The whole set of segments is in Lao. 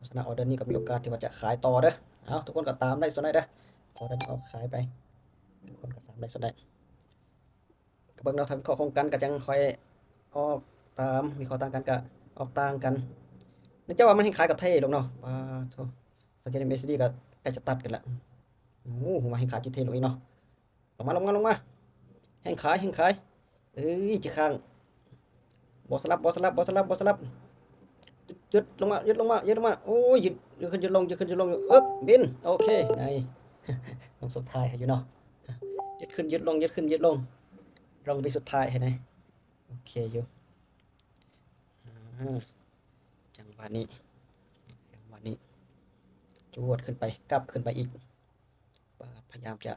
ສະນະອອເດີນີ້ກໍມີໂອກາດທີ່ວ່າຈະຂາຍຕໍ່ເດີ. ເອົາ ທຸກຄົນກໍຕາມໄດ້ສ່ວນໃດເດີ ອອເດີນີ້ກໍຂາຍໄປ ທຸກຄົນກໍຕາມໄດ້ສ່ວນໃດ. ກໍເບິ່ງເນາະ ຖ້າວິເຄາະຄົງກັນກໍຈັ່ງຄ່ອຍອອກຕາມ ວິເຄາະຕ່າງກັນກໍອອກຕ່າງກັນ. ເນື່ອງຈາກວ່າມັນແຮ່ງຂາຍກໍເທລົງເນາະ. ປາໂທ້ ສັງເກດເຫັນເອັມເອຊີດີກໍໃກ້ຈະຕັດກັນລະ. ໂອ້ ວ່າແຮ່ງຂາຍຊິເທລົງອີກເນາະ. ລົງມາ ລົງມາ ລົງມາ ແຮ່ງຂາຍ ແຮ່ງຂາຍ. ເອີຍ ຈິຄ້າງ ບໍ່ສະຫຼັບ ບໍ່ສະຫຼັບ ບໍ່ສະຫຼັບ ບໍ່ສະຫຼັບ. ຍືດລົງມາ ຍືດລົງມາ ຍືດລົງມາ. ໂອ້ຍ ຍືດ ຍືດຂຶ້ນ ຍືດລົງ ຍືດຂຶ້ນ ຍືດລົງ. ອຶບ ບິນ ໂອເຄ ໄດ້ ລົງສຸດທ້າຍໃຫ້ຢູ່ເນາະ. ຍືດຂຶ້ນ ຍືດລົງ ຍືດຂຶ້ນ ຍືດລົງ. ລົງໄປສຸດທ້າຍໃຫ້ແດ່. ໂອເຄຢູ່. ອາ ຈັງຫວະນີ້ ຈັງຫວະນີ້ ຈວດຂຶ້ນໄປ ກັບຂຶ້ນໄປອີກ. ປາດ ພະຍາຍາມຈະ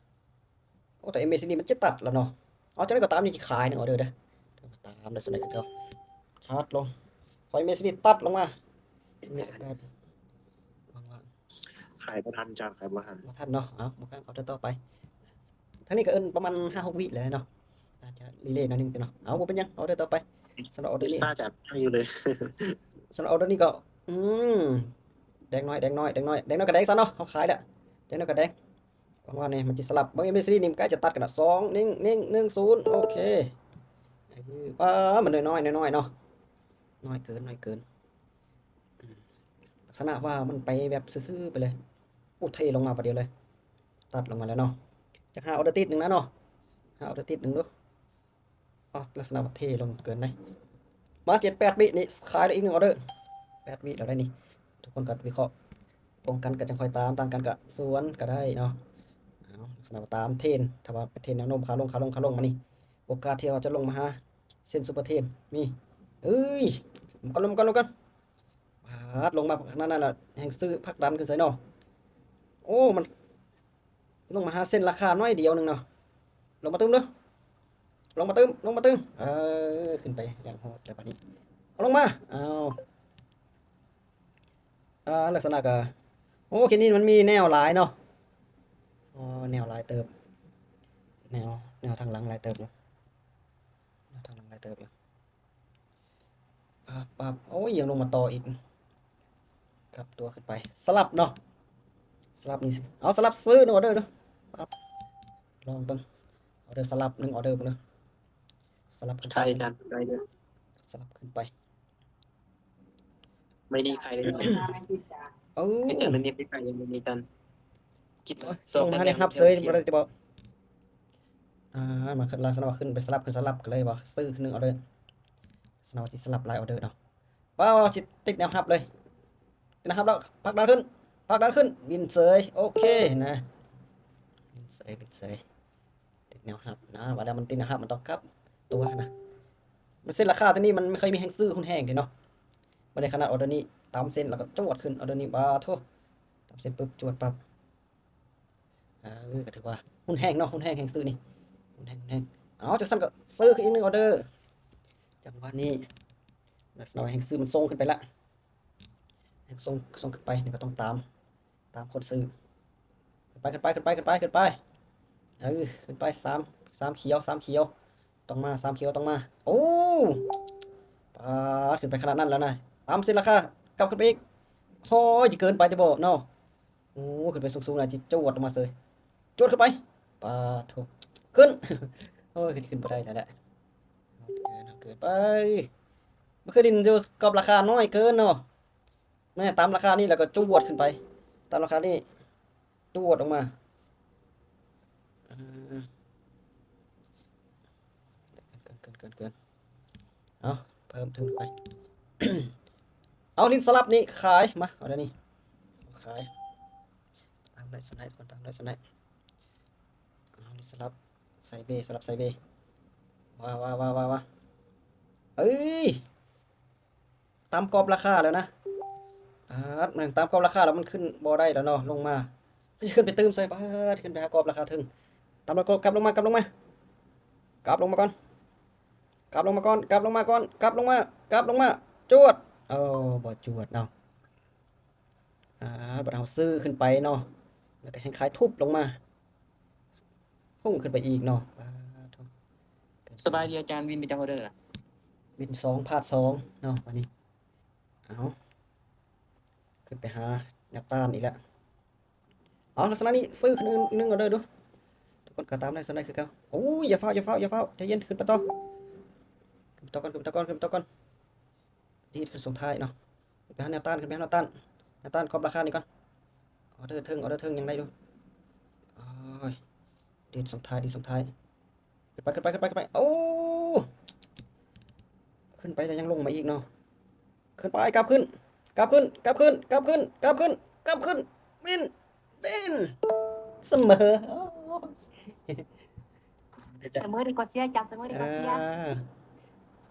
ໂອ້ ແຕ່ເອັມເອຊີດີມັນຈະຕັດແລ້ວເນາະ. ເອົາ ຈັ່ງໃດກໍຕາມ ຍັງຊິຂາຍໜຶ່ງອອເດີເດີ. ຕາມໄດ້ສ່ວນໃດຄືເກົ່າ ຕັດລົງ. ພໍເອັມເອຊີດີຕັດລົງມາ ຂາຍບໍ່ທັນ ຈານຂາຍບໍ່ທັນ ບໍ່ທັນເນາະ. ເອົາ ບໍ່ທັນ ອອເດີຕໍ່ໄປ. ທາງນີ້ກໍເອີ້ນປະມານຫ້າຫົກວິແລ້ວເນາະ ອາດຈະດີເລໜ້ອຍໜຶ່ງເນາະ. ເອົາ ບໍ່ເປັນຫຍັງ ອອເດີຕໍ່ໄປ. ສຳລັບອອເດີນີ້ ຊ້າຈັດ ໃຫ້ຢູ່ເລີຍ. ສຳລັບອອເດີນີ້ກໍ ອືມ ແດງໜ້ອຍ ແດງໜ້ອຍ ແດງໜ້ອຍ ແດງໜ້ອຍກໍແດງຊະເນາະ. ເຮົາຂາຍແລ້ວ ແດງໜ້ອຍກໍແດງ. ປະມານນີ້ ມັນຊິສະຫຼັບ. ເບິ່ງເອັມເອຊີດີນີ້ ມັນໃກ້ຈະຕັດກັນລະ. ສອງ ໜຶ່ງ ໜຶ່ງ ໜຶ່ງ ສູນ. ໂອເຄ. ອາ ມັນນ້ອຍໆ ນ້ອຍໆເນາະ ນ້ອຍເກີນ ນ້ອຍເກີນ. ອືມ ລັກສະນະວ່າມັນໄປແບບຊື່ໆໄປເລີຍ. ໂອ້ ເທລົງມາບາດດຽວເລີຍ. ຕັດລົງມາແລ້ວເນາະ. ຈັກຫ້າອອເດີຕິດໜຶ່ງນະເນາະ. ຫ້າອອເດີຕິດໜຶ່ງດູ. ອໍ ລັກສະນະວ່າເທລົງເກີນໄດ໋. ມາ ເຈັດແປດວິນີ້ ຂາຍໄດ້ອີກໜຶ່ງອອເດີ. ແປດວິແລ້ວໄດ໋ນີ້. ທຸກຄົນກໍວິເຄາະ ຕົງກັນກໍຈັ່ງຄ່ອຍຕາມ ຕ່າງກັນກໍສວນກໍໄດ້ເນາະ. ເອົາ ລັກສະນະວ່າຕາມເທຣນ ຖ້າວ່າເປັນເທຣນແນວໂນ້ມຂາລົງ ຂາລົງ ຂາລົງມານີ້ ໂອກາດທີ່ວ່າຈະລົງມາຫາເສັ້ນຊຸບເປີເທຣນມີ. ເອີຍ ລົງກ່ອນ ລົງກ່ອນ ລົງກ່ອນ. ປາດ ລົງມາຂະໜາດນັ້ນລະ ແຮ່ງຊື້ຜັກດັນຂຶ້ນໃສ່ເນາະ. ໂອ້ ມັນ ລົງມາຫາເສັ້ນລາຄາໜ້ອຍດຽວໜຶ່ງເນາະ. ລົງມາຕື່ມເດີ ລົງມາຕື່ມ ລົງມາຕື່ມ. ເອີ ຂຶ້ນໄປຢ່າງໂຫດແລ້ວບາດນີ້. ເອົາ ລົງມາ. ເອົາ ອາ ລັກສະນະກະ ໂອ້ ເຂດນີ້ມັນມີແນວຫຼາຍເນາະ. ອໍ ແນວຫຼາຍເຕີບ ແນວ ແນວທາງຫຼັງຫຼາຍເຕີບຢູ່ ແນວທາງຫຼັງຫຼາຍເຕີບຢູ່. ປັບ ປັບ ໂອ້ຍ ຍັງລົງມາຕໍ່ອີກ. ກັບຕົວຂຶ້ນໄປ ສະຫຼັບເນາະ. ສະຫຼັບນີ້ ເອົາ ສະຫຼັບຊື້ໜຶ່ງອອເດີເນາະ. ປັບ ລອງເບິ່ງ ອອເດີສະຫຼັບໜຶ່ງອອເດີເບິ່ງເນາະ. ສະຫຼັບຂຶ້ນໄປ ສະຫຼັບຂຶ້ນໄປ. ໄມ່ດີຂາຍເລີຍ. ເອີ ຄືຈັ່ງນັ້ນນີ້ໄປຂາຍເລີຍ ໄມ່ດີຕັນ. ໂອ້ຍ ລົງມາໃຫ້ຮັບເສີຍບໍ່ໄດ້ຕິບໍ່. ອ່າ ມາຂຶ້ນ ລັກສະນະວ່າຂຶ້ນໄປສະຫຼັບ ຂຶ້ນສະຫຼັບກັນເລີຍບໍ່ ຊື້ໜຶ່ງອອເດີ. ລັກສະນະວ່າຊິສະຫຼັບຫຼາຍອອເດີເນາະ. ວ້າວ ຊິຕິດແນວຮັບເລີຍ ຕິດແນວຮັບແລ້ວ ຜັກດັນຂຶ້ນ ຜັກດັນຂຶ້ນ ບິນເສີຍ. ໂອເຄນະ ບິນເສີຍ ບິນເສີຍ. ຕິດແນວຮັບນະ ວ່າແລ້ວມັນຕິດແນວຮັບ ມັນຕ້ອງກັບຕົວນະ. ມັນເສັ້ນລາຄາຕົວນີ້ມັນບໍ່ເຄີຍມີແຮງຊື້ຮຸນແຮງເດ້ເນາະ. ບັດນີ້ຂະໜາດອອເດີນີ້ຕາມເສັ້ນແລ້ວກໍຈວດຂຶ້ນ ອອເດີນີ້ ປາໂທ້ ຕາມເສັ້ນປຶບ ຈວດປັບ. ເອີ ກໍຖືວ່າຮຸນແຮງເນາະ ຮຸນແຮງ ແຮງຊື້ນີ້ ຮຸນແຮງ ຮຸນແຮງ. ເອົາ ຈັ່ງຊັ້ນກໍຊື້ຄືນອີກໜຶ່ງອອເດີ. ຈັງຫວະນີ້ ລັກສະນະວ່າແຮງຊື້ມັນສົ່ງຂຶ້ນໄປລະ ແຮງສົ່ງ ສົ່ງຂຶ້ນໄປ ນີ້ກໍຕ້ອງຕາມ ຕາມຄົນຊື້. ຂຶ້ນໄປ ຂຶ້ນໄປ ຂຶ້ນໄປ ຂຶ້ນໄປ ຂຶ້ນໄປ. ເອີ ຂຶ້ນໄປ ສາມ ສາມຂຽວ ສາມຂຽວ ຕ້ອງມາ ສາມຂຽວຕ້ອງມາ. ໂອ້ ປາດ ຂຶ້ນໄປຂະໜາດນັ້ນແລ້ວນະ ຕາມເສັ້ນລາຄາ ກັບຂຶ້ນໄປອີກ. ໂອ້ຍ ຊິເກີນໄປຕິບໍ່ເນາະ. ໂອ້ ຂຶ້ນໄປສູງໆ ອາດຊິຈວດລົງມາເສີຍ ຈວດຂຶ້ນໄປ. ປາໂທ້ ຂຶ້ນ ໂອ້ຍ ຂຶ້ນ ຂຶ້ນບໍ່ໄດ້ແລ້ວແຫຼະ ເກີນ ເກີນໄປ. ມັນຄືດິນຢູ່ກອບລາຄານ້ອຍເກີນເນາະ. ແມ່ນຕາມລາຄານີ້ແລ້ວກໍຈວດຂຶ້ນໄປ ຕາມລາຄານີ້ ຈວດອອກມາ. ເອີ ເກີນ ເກີນ ເກີນ ເກີນ. ເອົາ ເພີ່ມທຶນໄປ. ເອົາ ລິ້ນສະຫຼັບນີ້ຂາຍ ມາ ເອົາດຽວນີ້ ຂາຍ. ຕາມໄດ້ສະໄນ ຕາມໄດ້ສະໄນ. ເອົາ ລິ້ນສະຫຼັບໄຊເວ ສະຫຼັບໄຊເວ. ວ້າ ວ້າ ເອີຍ ຕາມກອບລາຄາແລ້ວນະ. ປາດ ມັນຕາມກອບລາຄາແລ້ວ ມັນຂຶ້ນບໍ່ໄດ້ແລ້ວເນາະ ລົງມາ. ຄືຊິຂຶ້ນໄປຕື່ມໃສ່ ປາດ ຂຶ້ນໄປຫາກອບລາຄາເທິງ. ຕາມແລ້ວກໍກັບລົງມາ ກັບລົງມາ ກັບລົງມາກ່ອນ ກັບລົງມາກ່ອນ ກັບລົງມາກ່ອນ ກັບລົງມາ ກັບລົງມາ ຈວດ. ໂອ້ ບໍ່ຈວດເນາະ. ອາ ບັດເຮົາຊື້ຂຶ້ນໄປເນາະ ແລ້ວກໍແຮ່ງຂາຍທຸບລົງມາ ພຸ້ງຂຶ້ນໄປອີກເນາະ. ປາໂທ້ ສະບາຍດີອາຈານ ວິນໄປຈັກອອເດີລະ? ວິນສອງ ພາດສອງເນາະ ບາດນີ້. ເອົາ ເ ຂຶ້ນໄປຫາແນວຕ້ານອີກແລ້ວ. ເອົາ ລັກສະນະນີ້ຊື້ຂຶ້ນອີກໜຶ່ງອອເດີດູ. ທຸກຄົນກໍຕາມໄດ້ສ່ຳໃດຄືເກົ່າ. ໂອ້ຍ ຢ່າຟ້າວ ຢ່າຟ້າວ ຢ່າຟ້າວ ໃຈເຢັນ ຂຶ້ນໄປຕໍ່ ຂຶ້ນໄປຕໍ່ກ່ອນ ຂຶ້ນໄປຕໍ່ກ່ອນ ຂຶ້ນໄປຕໍ່ກ່ອນ. ດີດຂຶ້ນສົ່ງທ້າຍເນາະ. ໄປຫາແນວຕ້ານ ຂຶ້ນໄປຫາແນວຕ້ານ ແນວຕ້ານກອບລາຄານີ້ກ່ອນ. ອອເດີເທິງ ອອເດີເທິງຍັງໄດ້ຢູ່. ໂອ້ຍ ດີດສົ່ງທ້າຍ ດີດສົ່ງທ້າຍ. ຂຶ້ນໄປ ຂຶ້ນໄປ ຂຶ້ນໄປ ຂຶ້ນໄປ. ໂອ້ ຂຶ້ນໄປແລ້ວຍັງລົງມາອີກເນາະ. ຂຶ້ນໄປ ກັບຂຶ້ນ ກັບຂຶ້ນ ກັບຂຶ້ນ ກັບຂຶ້ນ ກັບຂຶ້ນ ກັບຂຶ້ນ. ວິນ ວິນ ສະເໝີ. ສະເໝີດີກວ່າເສຍ ອາຈານ ສະເໝີດີກວ່າເສຍ. ເອີ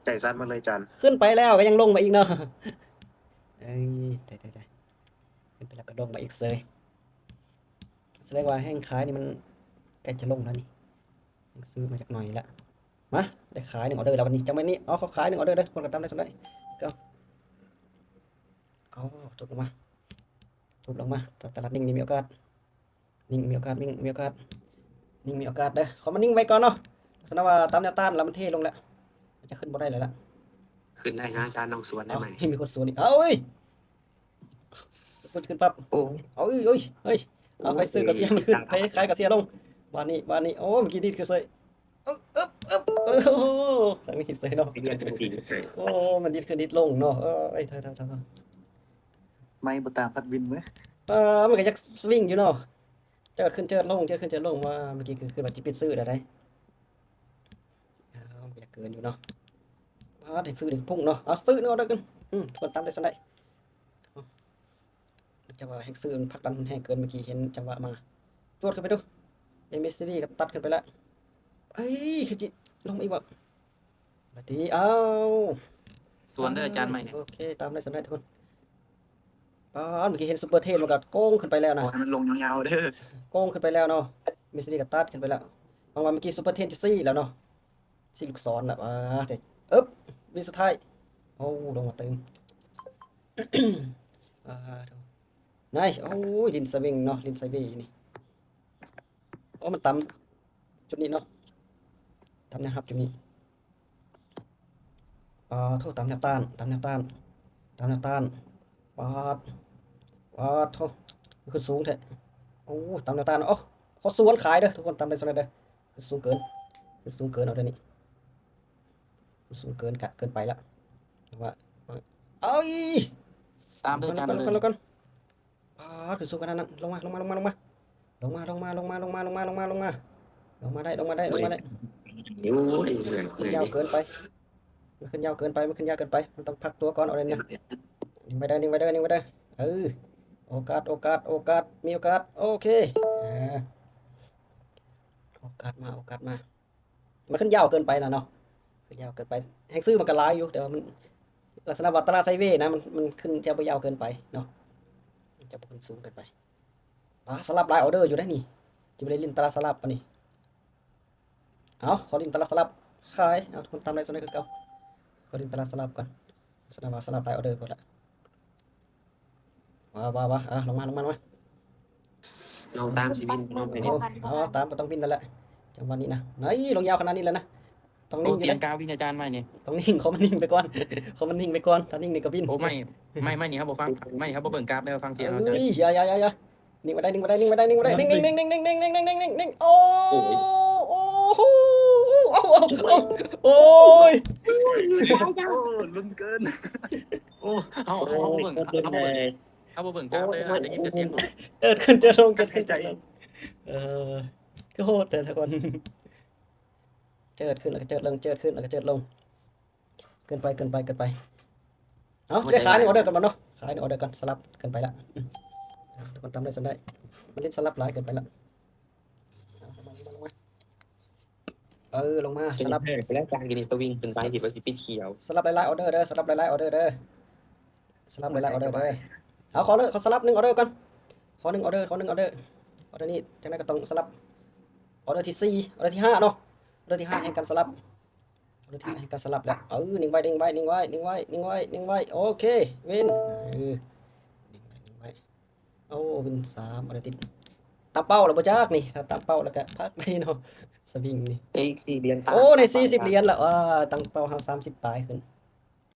ໃຈສັ່ນມາເລີຍອາຈານ. ຂຶ້ນໄປແລ້ວກໍຍັງລົງມາອີກເນາະ. ເອີຍ ຕາຍ ຕາຍ ຕາຍ ຂຶ້ນໄປແລ້ວກໍລົງມາອີກເສີຍ. ສະແດງວ່າແຮງຂາຍນີ້ມັນໃກ້ຈະລົງແລ້ວນີ້. ຊື້ມາຈັກໜ້ອຍລະ. ມາ ໄດ້ຂາຍໜຶ່ງອອເດີແລ້ວບັດນີ້. ຈັງຫວະນີ້ ເອົາ ເຂົາຂາຍໜຶ່ງອອເດີເດີ້. ຄົນກໍຕາມໄດ້ສ່ຳໃດ. ກໍ ເອົາ ທຸບລົງມາ ທຸບລົງມາ. ຕະ ຕະຫຼາດນິ່ງນີ້ມີໂອກາດ. ນິ່ງມີໂອກາດ ນິ່ງມີໂອກາດ ນິ່ງມີໂອກາດເດີ້. ເຂົາມານິ່ງໄວ້ກ່ອນເນາະ. ລັກສະນະວ່າຕາມແນວຕ້ານແລ້ວມັນເທລົງແລ້ວ. ຈະຂຶ້ນບໍ່ໄດ້ແລ້ວລະ. ຂຶ້ນໄດ້ນະອາຈານ ນ້ອງສວນໄດ້ໃໝ່. ເອົ້າ ມີຄົນສວນອີກ. ເອົາເອີຍ ຂຶ້ນ ຂຶ້ນປັບ. ໂອ້ ເອົາ ເອີຍ ເອີຍ ເອີຍ ເອົາ ໄປຊື້ກໍເສຍ ມັນຂຶ້ນ ໄປຂາຍກໍເສຍລົງ. ບາດນີ້ ບາດນີ້ ໂອ້ ເມື່ອກີ້ດີດຂຶ້ນເສີຍ. ອຶບ ອຶບ ອຶບ ໂອ້ ທາງນີ້ເສີຍເນາະ. ໂອ້ ມັນດີດຂຶ້ນດີດລົງເນາະ. ເອີຍ ເອີຍ ເອີຍ ເອີຍ ໄມ້ບໍ່ຕ່າງພັດວິນເວີຍ. ເອີ ມັນກໍຢາກສະວິງຢູ່ເນາະ. ເຈີດຂຶ້ນເຈີດລົງ ເຈີດຂຶ້ນເຈີດລົງ. ວ່າເມື່ອກີ້ຄື ຄືວ່າຊິປິດຊື້ແລ້ວໃດ. ເອີ ມັນກໍຢາກເກີນຢູ່ເນາະ. ບາດ ແຮງຊື້ນີ້ພຸ້ງເນາະ. ເອົາ ຊື້ເນາະເດີ. ອືມ ຄວນຕາມໄດ້ສ່ຳໃດ. ເອົາ ຈັງຫວະແຮງຊື້ມັນຜັກດັນຮຸນແຮງເກີນ. ເມື່ອກີ້ເຫັນຈັງຫວະມາ ຈວດເຂົ້າໄປດູ. ເອເມຊີດີກໍຕັດຂຶ້ນໄປແລ້ວ. ເອີຍ ຄືຊິລົງມາອີກບໍ່? ບາດນີ້ ເອົາ ສວນເດີອາຈານໃໝ່ນີ້. ໂອເຄ ຕາມໄດ້ສ່ຳໃດທຸກຄົນ. ປາດ ເມື່ອກີ້ເຫັນຊຸບເປີເທນມັນກໍໂກງຂຶ້ນໄປແລ້ວນະ. ໂອ້ ໃຫ້ມັນລົງຍາວໆເດີ. ໂກງຂຶ້ນໄປແລ້ວເນາະ. ເມຊີດີກໍຕັດຂຶ້ນໄປແລ້ວ. ຫວັງວ່າເມື່ອກີ້ຊຸບເປີເທນຈະຊີ້ແລ້ວເນາະ. ຊີ້ລູກສອນແລ້ວ. ອ່າ ແຕ່ ເອີບ ວິນສຸດທ້າຍ. ໂອ້ ລົງມາຕື່ມ. ອ່າ ໂທ້ ໄນ. ໂອ້ຍ ຫຼິ້ນສະວິງເນາະ ຫຼິ້ນໄຊເວຢູ່ນີ້. ໂອ້ ມັນຕຳຈຸດນີ້ເນາະ ຕຳແນວຮັບຈຸດນີ້. ປາດໂທ້ ຕຳແນວຕ້ານ ຕຳແນວຕ້ານ ຕຳແນວຕ້ານ. ປາດ ປາດໂທ້ ຄືສູງແທ້. ໂອ້ ຕຳແນວຕ້ານ. ໂອ້ ຂໍສວນຂາຍເດີທຸກຄົນ ຕຳໄດ້ສ່ຳໃດເດີ. ຄືສູງເກີນ ຄືສູງເກີນ. ເອົາເດີນີ້ ສູງເກີນກະເກີນໄປລະ. ວ່າ ເອີຍ ຕາມເດີ ຕາມເດີ ລະກ່ອນ ລະກ່ອນ. ປາດ ຂຶ້ນສູງຂະໜາດນັ້ນ. ລົງມາ ລົງມາ ລົງມາ ລົງມາ ລົງມາ ລົງມາ ລົງມາ ລົງມາ ລົງມາ ລົງມາ ລົງມາໄດ້ ລົງມາໄດ້ ລົງມາໄດ້. ໂອ້ຍ ມັນຂຶ້ນຍາວເກີນໄປ ມັນຂຶ້ນຍາວເກີນໄປ ມັນຂຶ້ນຍາວເກີນໄປ. ມັນຕ້ອງພັກຕົວກ່ອນ. ເອົາເດີນີ້ ນິ່ງໄວ້ເດີ ນິ່ງໄວ້ເດີ ນິ່ງໄວ້ເດີ. ເອີ ໂອກາດ ໂອກາດ ໂອກາດ ມີໂອກາດ. ໂອເຄ ອ່າ ໂອກາດມາ ໂອກາດມາ. ມັນຂຶ້ນຍາວເກີນໄປນະເນາະ ຂຶ້ນຍາວເກີນໄປ. ແຮງຊື້ມັນກໍຫຼາຍຢູ່ ແຕ່ວ່າມັນ ລັກສະນະວ່າຕະຫຼາດໄຊເວນະ ມັນ ມັນຂຶ້ນຈະບໍ່ຍາວເກີນໄປເນາະ ມັນຈະບໍ່ຂຶ້ນສູງເກີນໄປ. ປາ ສະຫຼັບຫຼາຍອອເດີຢູ່ເດ້ນີ້ ຈະບໍ່ໄດ້ຫຼິ້ນຕະຫຼາດສະຫຼັບປານນີ້. ເອົາ ຂໍຫຼິ້ນຕະຫຼາດສະຫຼັບຂາຍ. ເອົາ ທຸກຄົນຕາມໄດ້ສ່ຳໃດຄືເກົ່າ. ຂໍຫຼິ້ນຕະຫຼາດສະຫຼັບກ່ອນ ລັກສະນະວ່າສະຫຼັບຫຼາຍອອເດີໂພດລະ. ວ້າ ວ້າ ວ້າ ອ່າ ລົງມາ ລົງມາ ລົງມາ. ລອງຕາມຊິວິນ ລອງໄປນີ້. ເອົາ ຕາມກໍຕ້ອງວິນແລ້ວແຫຼະ ຈັງຫວະນີ້ນະ. ໄນ ລົງຍາວຂະໜາດນີ້ແລ້ວນະ ຕ້ອງນິ່ງຢູ່ເດ້. ຕຽງກາວິນອາຈານໃໝ່ນີ້ ຕ້ອງນິ່ງ. ຂໍມັນນິ່ງໄປກ່ອນ ຂໍມັນນິ່ງໄປກ່ອນ. ຖ້ານິ່ງນີ້ກໍວິນ. ໂອ້ ໄມ້ ໄມ້ ໄມ້ນີ້ເຮົາບໍ່ຟັງ ໄມ້ເຮົາບໍ່ເບິ່ງກາບເດີ ຟັງສຽງເຮົາ. ເອີຍ ຢ່າ ຢ່າ ຢ່າ ນິ່ງໄວ້ໄດ້ ນິ່ງໄວ້ໄດ້ ນິ່ງໄວ້ໄດ້ ນິ່ງໄວ້ໄດ້. ນິ່ງ ນິ່ງ ນິ່ງ. ໂອ້ ໂອ້ ໂອ້ ໂອ້ ໂອ້ຍ ໂອ້ຍ ລຸ້ນເກີນ. ໂອ້ ເຮົາ ເຮົາ ເຮົາບໍ່ເບິ່ງ ເຮົາບໍ່ເບິ່ງ ເຮົາບໍ່ເບິ່ງກາບເລີຍ ໄດ້ຍິນແຕ່ສຽງ. ເຈີດຂຶ້ນເຈີດລົງ ເຈີດຂຶ້ນເຈີດລົງ. ເອີ ຄືໂຫດແທ້ທຸກຄົນ. ເຈີດຂຶ້ນແລ້ວກໍເຈີດລົງ ເຈີດຂຶ້ນແລ້ວກໍເຈີດລົງ. ເກີນໄປ ເກີນໄປ ເກີນໄປ. ເອົາ ໄດ້ຂາຍໜຶ່ງອອເດີກ່ອນບໍ່ເນາະ ຂາຍໜຶ່ງອອເດີກ່ອນ. ສະຫຼັບເກີນໄປລະ ອືມ ທຸກຄົນຕາມໄດ້ສ່ຳໃດ. ມັນຫຼິ້ນສະຫຼັບຫຼາຍເກີນໄປລະ. ເອີ ລົງມາ ສະຫຼັບ ແລ້ວການຢູ່ໃນສະວິງຂຶ້ນໄປ ທີ່ວ່າຊິປິດຂຽວ. ສະຫຼັບຫຼາຍໆອອເດີເດີ ສະຫຼັບຫຼາຍໆອອເດີເດີ ສະຫຼັບຫຼາຍໆອອເດີເດີ. ເອົາ ຂໍເລີຍ ຂໍສະຫຼັບໜຶ່ງອອເດີກ່ອນ ຂໍໜຶ່ງອອເດີ ຂໍໜຶ່ງອອເດີ. ອອເດີນີ້ຈັ່ງໃດກໍຕ້ອງສະຫຼັບ. ອອເດີທີສີ່ ອອເດີທີຫ້າເນາະ ອອເດີທີຫ້າແຫ່ງການສະຫຼັບ ອອເດີທີຫ້າແຫ່ງການສະຫຼັບແລ້ວ. ເອີ ນິ່ງໄວ້ ນິ່ງໄວ້ ນິ່ງໄວ້ ນິ່ງໄວ້ ນິ່ງໄວ້ ນິ່ງໄວ້. ໂອເຄ ວິນ ເອີ ນິ່ງໄວ້ ນິ່ງໄວ້. ໂອ້ ວິນສາມອອເດີຕິດ. ຕາມເປົ້າແລ້ວບໍ່ຈັກນີ້ ຖ້າຕາມເປົ້າແລ້ວກະພັກໄດ້ເນາະ ສະວິງນີ້. ອີກສີ່ຫຼຽນຕາມ ໂອ້ ໄດ້ສີ່ສິບຫຼຽນລະ. ອ່າ ຕັ້ງເປົ້າເຮົາສາມສິບປາຍຂຶ້ນ.